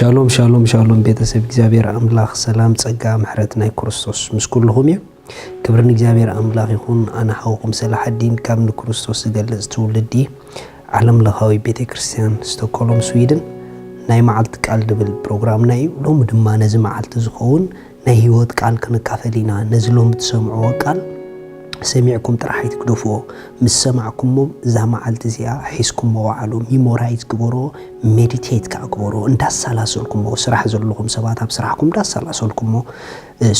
ሻሎም ሻሎም ሻሎም፣ ቤተሰብ እግዚኣብሔር ኣምላኽ፣ ሰላም፣ ጸጋ፣ ምሕረት ናይ ክርስቶስ ምስ ኩልኹም እዩ። ክብሪ ንእግዚኣብሔር ኣምላኽ ይኹን። ኣነ ሓውኹም ሰላሓዲን ካብ ንክርስቶስ ዝገልጽ ትውልዲ ዓለም ለኻዊ ቤተ ክርስቲያን ስቶኮሎም ስዊድን። ናይ መዓልቲ ቃል ድብል ፕሮግራምና እዩ። ሎሚ ድማ ነዚ መዓልቲ ዝኸውን ናይ ህይወት ቃል ክንካፈል ኢና። ነዚ ሎሚ ትሰምዕዎ ቃል ሰሚዕኩም ጥራሕ ኣይትግደፍዎ። ምስ ሰማዕኩሞ እዛ መዓልቲ እዚኣ ሒዝኩሞ ዋዕሉ፣ ሚሞራይዝ ግበሮ፣ ሜዲቴት ከዓ ግበሮ። እንዳሰላሰልኩሞ፣ ስራሕ ዘለኹም ሰባት ኣብ ስራሕኩም እንዳሰላሰልኩሞ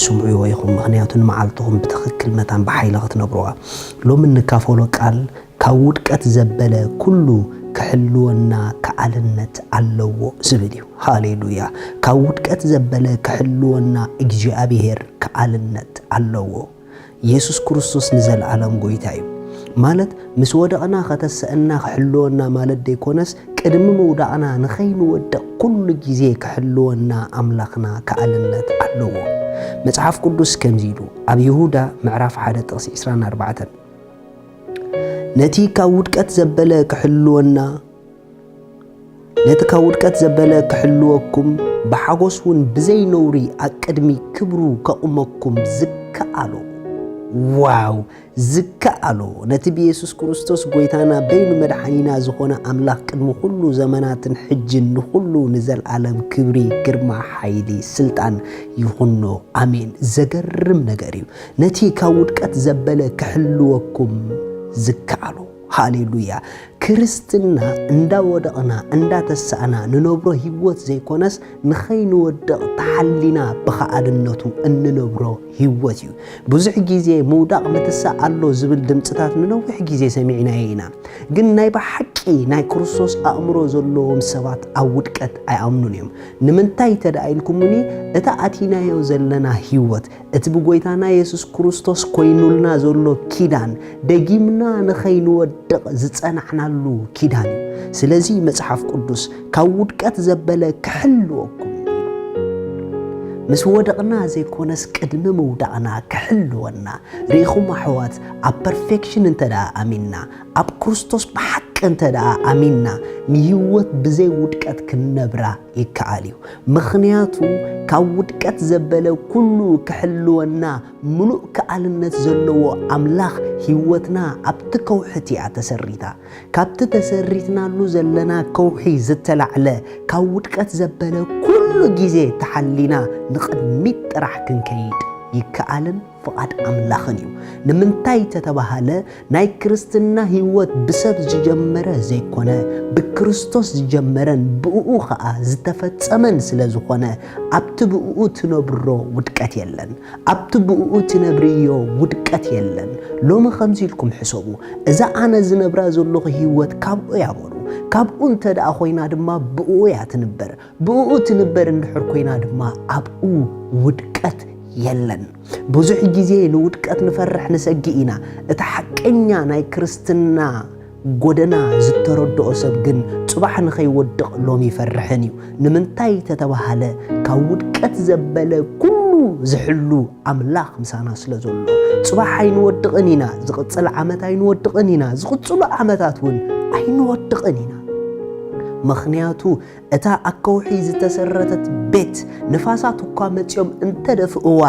ስምዕዎ ኢኹም። ምኽንያቱ ንመዓልትኹም ብትኽክል መታን ብሓይሊ ክትነብርዋ። ሎሚ እንካፈሎ ቃል ካብ ውድቀት ዘበለ ኩሉ ክሕልወና ከኣልነት ኣለዎ ዝብል እዩ። ሃሌሉያ! ካብ ውድቀት ዘበለ ክሕልወና እግዚኣብሔር ከኣልነት ኣለዎ። የሱስ ክርስቶስ ንዘለኣለም ጎይታ እዩ። ማለት ምስ ወደቕና ከተሰእና ክሕልወና ማለት ደይኮነስ ቅድሚ ምውዳቕና ንኸይንወድቕ ኩሉ ግዜ ክሕልወና ኣምላኽና ከኣልነት ኣለዎ። መጽሓፍ ቅዱስ ከምዚ ኢሉ ኣብ ይሁዳ ምዕራፍ ሓደ ጥቕሲ ዕስራን ኣርባዕተን፣ ነቲ ካብ ውድቀት ዘበለ ክሕልወና ነቲ ካብ ውድቀት ዘበለ ክሕልወኩም ብሓጎስ እውን ብዘይ ነውሪ ኣብ ቅድሚ ክብሩ ከቑመኩም ዝከኣሎ። ዋው! ዝከኣሎ ነቲ ብየሱስ ክርስቶስ ጎይታና በይኑ መድሓኒና ዝኾነ ኣምላኽ ቅድሚ ኩሉ ዘመናትን ሕጅን ንኹሉ ንዘለኣለም ክብሪ፣ ግርማ፣ ሓይሊ፣ ስልጣን ይኹኖ። ኣሜን። ዘገርም ነገር እዩ። ነቲ ካብ ውድቀት ዘበለ ክሕልወኩም ዝከኣሎ። ሃሌሉያ! ክርስትና እንዳወደቕና እንዳተሳእና ንነብሮ ህይወት ዘይኮነስ ንኸይንወድቕ ተሓሊና ብኸኣልነቱ እንነብሮ ህይወት እዩ። ብዙሕ ግዜ ምውዳቕ ምትሳእ ኣሎ ዝብል ድምፅታት ንነዊሕ ግዜ ሰሚዕናዮ ኢና። ግን ናይ ብሓቂ ናይ ክርስቶስ ኣእምሮ ዘለዎም ሰባት ኣብ ውድቀት ኣይኣምኑን እዮም። ንምንታይ ተደኣ ኢልኩምኒ፣ እታ ኣቲናዮ ዘለና ህይወት፣ እቲ ብጎይታና የሱስ ክርስቶስ ኮይኑልና ዘሎ ኪዳን፣ ደጊምና ንኸይንወድቕ ዝጸናዕናሉ ኪዳን እዩ። ስለዚ መጽሓፍ ቅዱስ ካብ ውድቀት ዘበለ ክሕልወኩም ኢሉ። ምስ ወደቕና ዘይኮነስ ቅድሚ ምውዳቕና ክሕልወና። ርኢኹም ኣሕዋት፣ ኣብ ፐርፌክሽን እንተ ደኣ ኣሚንና፣ ኣብ ክርስቶስ ብሓቂ እንተ ደኣ ኣሚንና፣ ንህይወት ብዘይ ውድቀት ክንነብራ ይከኣል እዩ። ምኽንያቱ ካብ ውድቀት ዘበለ ኩሉ ክሕልወና ምሉእ ከኣልነት ዘለዎ ኣምላኽ ህይወትና ኣብቲ ከውሒ እያ ተሰሪታ። ካብቲ ተሰሪትናሉ ዘለና ከውሒ ዝተላዕለ ካብ ውድቀት ዘበለ ኩሉ ግዜ ተሓሊና ንቕድሚት ጥራሕ ክንከይድ ይከኣልን ፍቓድ ኣምላኽን እዩ። ንምንታይ ተተባሃለ፣ ናይ ክርስትና ህይወት ብሰብ ዝጀመረ ዘይኮነ፣ ብክርስቶስ ዝጀመረን ብእኡ ኸኣ ዝተፈጸመን ስለ ዝኾነ፣ ኣብቲ ብእኡ ትነብሮ ውድቀት የለን። ኣብቲ ብእኡ ትነብርዮ ውድቀት የለን። ሎሚ ከምዚ ኢልኩም ሕሰቡ። እዛ ኣነ ዝነብራ ዘለኹ ህይወት ካብኡ እያ በሉ። ካብኡ እንተ ደኣ ኮይና ድማ ብእኡ እያ ትንበር። ብእኡ ትንበር እንድሕር ኮይና ድማ ኣብኡ ውድቀት የለን። ብዙሕ ግዜ ንውድቀት ንፈርሕ ንሰግእ ኢና። እቲ ሓቀኛ ናይ ክርስትና ጎደና ዝተረድኦ ሰብ ግን ጽባሕ ንኸይወድቕ ሎሚ ይፈርሕን እዩ። ንምንታይ ተተባሃለ፣ ካብ ውድቀት ዘበለ ኩሉ ዝሕሉ ኣምላኽ ምሳና ስለ ዘሎ። ጽባሕ ኣይንወድቕን ኢና፣ ዝቕጽል ዓመት ኣይንወድቕን ኢና፣ ዝቕጽሉ ዓመታት እውን ኣይንወድቕን ኢና። ምኽንያቱ እታ ኣብ ከውሒ ዝተሰረተት ቤት ንፋሳት እኳ መጺኦም እንተደፍእዋ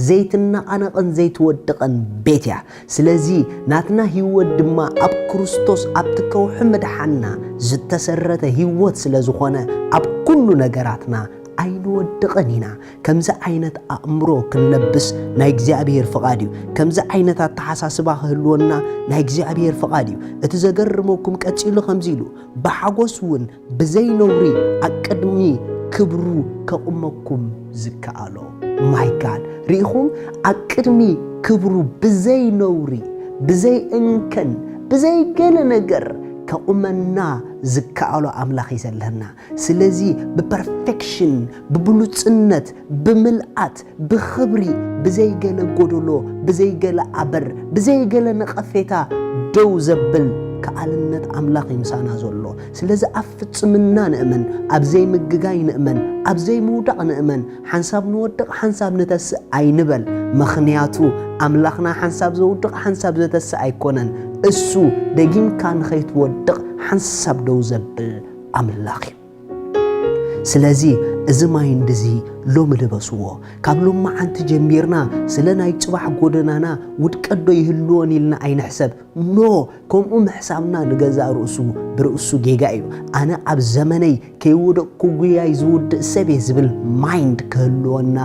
ዘይትነቓነቕን ዘይትወድቕን ቤት እያ። ስለዚ ናትና ህይወት ድማ ኣብ ክርስቶስ ኣብቲ ከውሒ ምድሓንና ዝተሰረተ ህይወት ስለ ዝኾነ ኣብ ኩሉ ነገራትና ኣይንወድቕን ኢና። ከምዚ ዓይነት ኣእምሮ ክንለብስ ናይ እግዚኣብሔር ፍቓድ እዩ። ከምዚ ዓይነት ኣተሓሳስባ ክህልወና ናይ እግዚኣብሔር ፍቓድ እዩ። እቲ ዘገርመኩም ቀጺሉ ከምዚ ኢሉ፣ ብሓጎስ እውን ብዘይ ነውሪ ኣብ ቅድሚ ክብሩ ከቑመኩም ዝከኣሎ። ማይ ጋድ፣ ርኢኹም? ኣብ ቅድሚ ክብሩ ብዘይ ነውሪ፣ ብዘይ እንከን፣ ብዘይ ገለ ነገር ከቑመና ዝከኣሎ ኣምላኽ እዩ ዘለና። ስለዚ ብፐርፌክሽን፣ ብብሉጽነት፣ ብምልኣት፣ ብኽብሪ፣ ብዘይ ገለ ጎደሎ፣ ብዘይ ገለ ኣበር፣ ብዘይ ገለ ነቐፌታ ደው ዘብል ከኣልነት ኣምላኽ እዩ ምሳና ዘሎ። ስለዚ ኣብ ፍጽምና ንእመን፣ ኣብ ዘይምግጋይ ንእመን፣ ኣብ ዘይምውዳቕ ንእመን። ሓንሳብ ንወድቕ ሓንሳብ ንተስእ ኣይንበል። ምኽንያቱ ኣምላኽና ሓንሳብ ዘውድቕ ሓንሳብ ዘተስእ ኣይኮነን። እሱ ደጊምካ ንኸይትወድቕ ሓንሳብ ደው ዘብል ኣምላኽ እዩ። ስለዚ እዚ ማይንድ እዚ ሎሚ ልበስዎ። ካብ ሎማዓንቲ ጀሚርና ስለ ናይ ጽባሕ ጎደናና ውድቀት ዶ ይህልዎን ኢልና ኣይንሕሰብ። ኖ፣ ከምኡ ምሕሳብና ንገዛእ ርእሱ ብርእሱ ጌጋ እዩ። ኣነ ኣብ ዘመነይ ከይወደቅኩ ጉያይ ዝውድእ ሰብ እየ ዝብል ማይንድ ክህልወና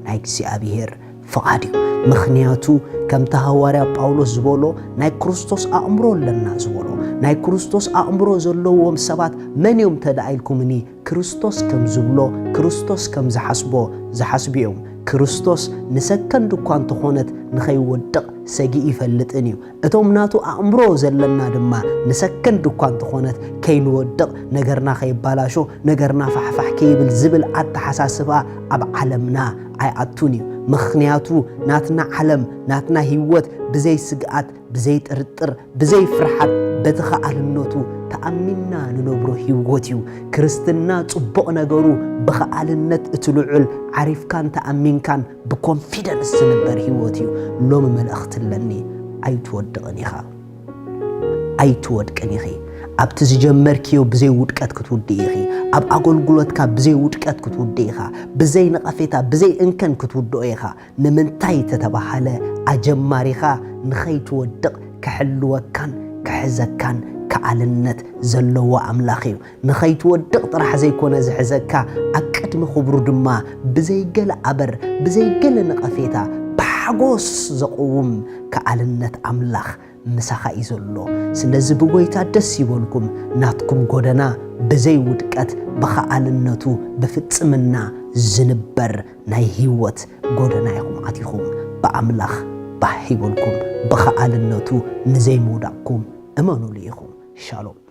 ናይ እግዚኣብሔር ፍቓድ እዩ። ምኽንያቱ ከምቲ ሃዋርያ ጳውሎስ ዝበሎ ናይ ክርስቶስ ኣእምሮ ኣለና ዝበሎ። ናይ ክርስቶስ ኣእምሮ ዘለዎም ሰባት መን እዮም ተደኣ ኢልኩምኒ፣ ክርስቶስ ከም ዝብሎ፣ ክርስቶስ ከም ዝሓስቦ ዝሓስቡ እዮም። ክርስቶስ ንሰከንድ እኳ እንተኾነት ንኸይወድቕ ሰጊኡ ይፈልጥን እዩ። እቶም ናቱ ኣእምሮ ዘለና ድማ ንሰከንድ እኳ እንተኾነት ከይንወድቕ፣ ነገርና ከይባላሾ፣ ነገርና ፋሕፋሕ ከይብል ዝብል ኣተሓሳስባ ኣብ ዓለምና ኣይኣቱን እዩ። ምኽንያቱ ናትና ዓለም፣ ናትና ህይወት ብዘይ ስግኣት፣ ብዘይ ጥርጥር፣ ብዘይ ፍርሓት በቲ ከኣልነቱ ተኣሚንና ንነብሮ ህይወት እዩ። ክርስትና ጽቡቕ ነገሩ ብኸኣልነት እቲ ልዑል ዓሪፍካን ተኣሚንካን ብኮንፊደንስ ዝንበር ህይወት እዩ። ሎሚ መልእኽቲ ኣለኒ፣ ኣይትወድቕን ኢኻ። ኣይትወድቅን ኢኺ። ኣብቲ ዝጀመርክዮ ብዘይ ውድቀት ክትውድእ ኢኺ። ኣብ ኣገልግሎትካ ብዘይ ውድቀት ክትውድእ ኢኻ። ብዘይ ነቐፌታ፣ ብዘይ እንከን ክትውድኦ ኢኻ። ንምንታይ ተተባሃለ፣ ኣጀማሪኻ ንኸይትወድቕ ክሕልወካን ክሕዘካን ከኣልነት ዘለዎ ኣምላኽ እዩ። ንኸይትወድቕ ጥራሕ ዘይኮነ ዝሕዘካ፣ ኣብ ቅድሚ ክብሩ ድማ ብዘይገለ ኣበር፣ ብዘይገለ ነቐፌታ፣ ብሓጎስ ዘቕውም ከኣልነት ኣምላኽ ምሳኻ እዩ ዘሎ። ስለዚ ብጎይታ ደስ ይበልኩም። ናትኩም ጎደና ብዘይ ውድቀት፣ ብኸኣልነቱ፣ ብፍጽምና ዝንበር ናይ ህይወት ጎደና ኢኹም ኣቲኹም። ብኣምላኽ ባህ ይበልኩም። ብኸኣልነቱ ንዘይምውዳቕኩም እመኑሉ ኢኹም። ሻሎም።